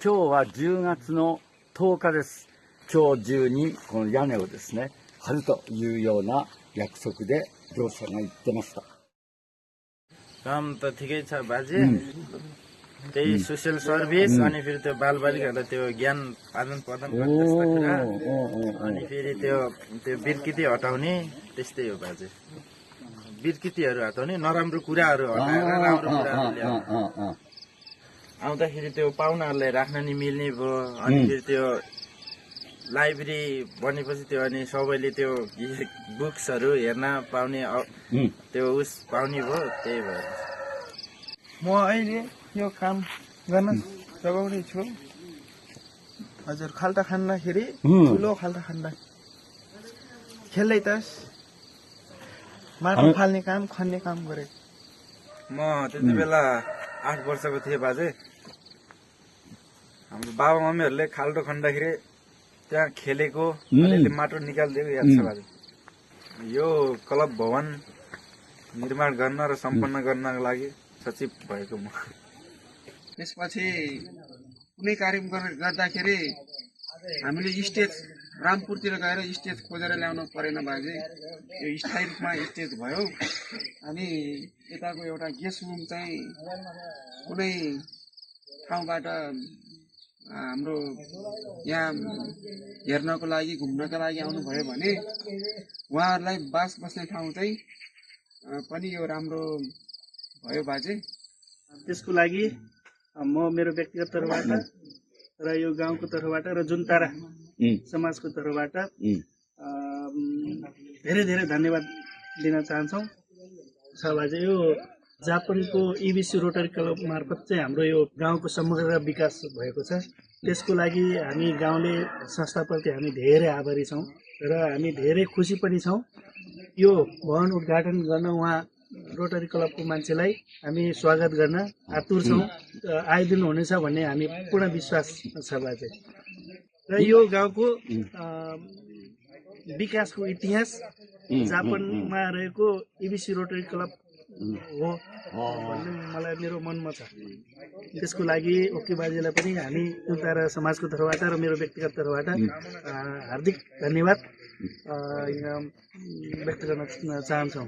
今日は10月の10日です。今日中にこの屋根をですね、張るというような約束で業者が言ってました。काम त ठिकै छ बाजे त्यही सोसियल सर्भिस अनि फेरि त्यो बालबालिकाहरूलाई त्यो ज्ञान आदान प्रदान गर्ने जस्ता कुरा अनि फेरि त्यो बिर्किती हटाउने त्यस्तै हो बाजे बिर्कितीहरू हटाउने नराम्रो कुराहरू हटाएर राम्रो कुराहरू ल्याउने आउँदाखेरि त्यो पाहुनाहरूलाई राख्न नि मिल्ने भयो अनि फेरि त्यो लाइब्रेरी बनेपछि त्यो अनि सबैले त्यो बुक्सहरू हेर्न पाउने त्यो उस पाउने भयो त्यही भएर म अहिले यो काम गर्न लगाउने छु हजुर खाल्टा खान्दाखेरि ठुलो खाल्टा खान्दा खेल्दै त माटो फाल्ने काम खन्ने काम गरे म त्यति बेला 8 वर्षको थिएँ बाजे हाम्रो बाबा मम्मीहरूले खाल्टो खन्दाखेरि त्यहाँ खेलेको अलिअलि माटो निकालिदिएको याद छ बाजे यो क्लब भवन निर्माण गर्न र सम्पन्न गर्नको लागि सचिव भएको म त्यसपछि कुनै कार्यक्रम गर्दाखेरि हामीले स्टेज रामपुरतिर गएर स्टेज खोजेर ल्याउनु परेन बाजे यो स्थायी रूपमा स्टेज भयो अनि यताको एउटा गेस्ट रुम चाहिँ कुनै ठाउँबाट हाम्रो यहाँ हेर्नको लागि घुम्नका लागि आउनुभयो भने उहाँहरूलाई बास बस्ने ठाउँ चाहिँ पनि यो राम्रो भयो बाजे त्यसको लागि म मेरो व्यक्तिगत तर्फबाट र यो गाउँको तर्फबाट र जुनतारा समाजको तर्फबाट धेरै धेरै धन्यवाद दिन चाहन्छौँ छ बाजे यो जापानको इबिसी रोटरी क्लब मार्फत चाहिँ हाम्रो यो गाउँको समग्र विकास भएको छ त्यसको लागि हामी गाउँले संस्थाप्रति हामी धेरै आभारी छौँ र हामी धेरै खुसी पनि छौँ यो भवन उद्घाटन गर्न उहाँ रोटरी क्लबको मान्छेलाई हामी स्वागत गर्न आतुर छौँ आइदिनु हुनेछ भन्ने हामी पूर्ण विश्वास छ बाजे र यो गाउँको विकासको इतिहास जापानमा रहेको इबिसी रोटरी क्लब हो भन्ने मलाई मेरो मनमा छ त्यसको लागि ओके बाजेलाई पनि हामी जुनतारा समाजको तर्फबाट र मेरो व्यक्तिगत तर्फबाट हार्दिक धन्यवाद व्यक्त गर्न चाहन्छौँ।